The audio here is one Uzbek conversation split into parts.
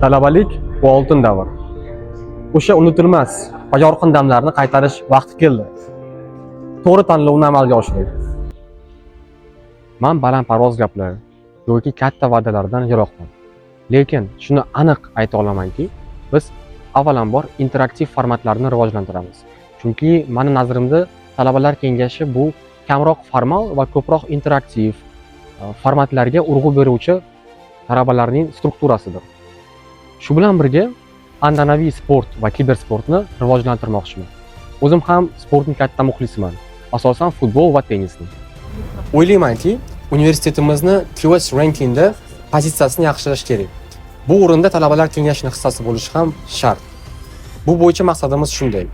Talabalik bu oltin davr. O'sha unutilmas va yorqin damlarni qaytarish vaqti keldi. To'g'ri tanlovni amalga oshiring. Man balandparvoz gaplar yoki katta va'dalardan yiroqman. Lekin shuni aniq ayta olamanki, biz avvalambor interaktiv formatlarni rivojlantiramiz. Chunki mani nazarimda talabalar kengashi bu kamroq formal va ko'proq interaktiv formatlarga urg'u beruvchi talabalarning strukturasidir. Shu bilan birga an'anaviy sport va kibersportni rivojlantirmoqchiman. O'zim ham sportning katta muxlisiman, asosan futbol va tennisni. O'ylaymanki, universitetimizni QS rankingda pozitsiyasini yaxshilash kerak. Bu o'rinda talabalar kengashining hissasi bo'lishi ham shart. Bu bo'yicha maqsadimiz shunday.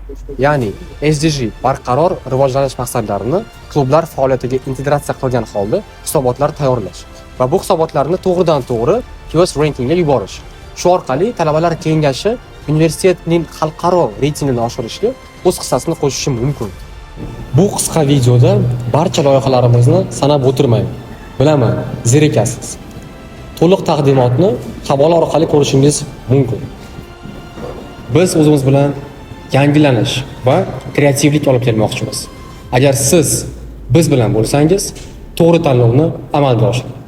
Ya'ni SDG, barqaror rivojlanish maqsadlarini klublar faoliyatiga integratsiya qilgan holda hisobotlar tayyorlash va bu hisobotlarni to'g'ridan to'g'ri QS rankingga yuborish. Shu orqali talabalar kengashi universitetning xalqaro reytingini oshirishga o'z hissasini qo'shishi mumkin. Bu qisqa videoda barcha loyihalarimizni sanab o'tirmayman. Bilaman, zerikasiz. To'liq taqdimotni havola orqali ko'rishingiz mumkin. Biz o'zimiz bilan yangilanish va kreativlik olib kelmoqchimiz. Agar siz biz bilan bo'lsangiz, to'g'ri tanlovni amalga oshiring.